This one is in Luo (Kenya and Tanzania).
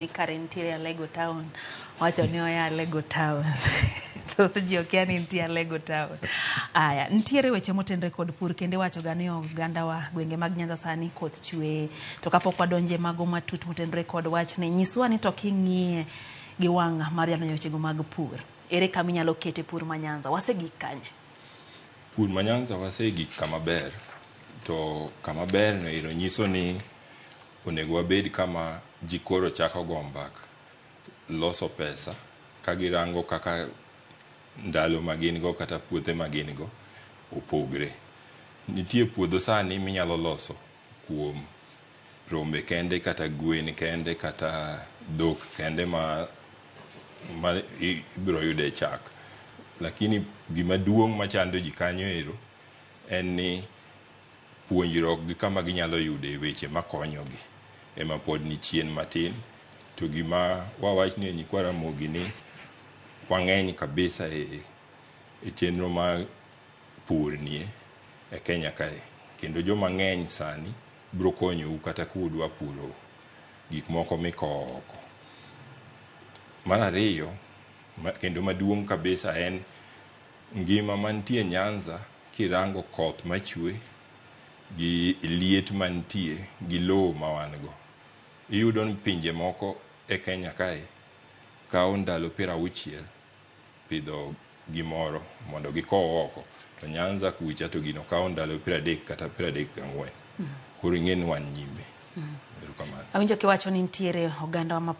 Ni kare nitiere Alego Town. Wacho ni oya Alego Town. Thoth ji okia ni nitie Alego Town. Aya, nitiere weche motenre kod pur kendo iwacho ga ni ogandawa gwenge mag Nyanza sani koth chwe. To kapok wadonje mago matut motenre kod wachni, nyiswa ni to king'iye gi wang' mar jalony e wechego mag pur, ere kama inyalo kete pur ma Nyanza? Wasegik kanye? Pur ma Nyanza wasegik kama ber. To kama ber no ero nyiso ni onego wabed kama ji koro chako go mbaka, loso pesa ka girango kaka ndalo ma gin go kata puothe ma gin go opogre. Nitie puodho sani minyalo loso kuom rombe kende kata gwen kende kata dhok kende ma ma ibiro yude chak. Lakini gima duong' machando ji kanyo ero en ni puonjruok gi kama ginyalo yude weche makonyogi ema pod ni chien matin. To gima wawach ni nyikwa Ramogi ni wang'eny kabisa e chenro mar pur nie e Kenya kae. Kendo joma ng'eny sani biro konyou kata kudwa puro gik moko mikowo oko. Mar ariyo kendo maduong' kabisa en ngima mantie Nyanza kirango koth machwe gi liet mantie gi lowo ma wan go. Iyudo ni pinje moko e Kenya kae kawo ndalo 60 pidho gimoro mondo gikow oko. To Nyanza kucha to gino kawo ndalo 30 kata 34. Koro ing'e ni wan nyime. Erokamano. Awinjo kiwacho ni nitiere oganda ma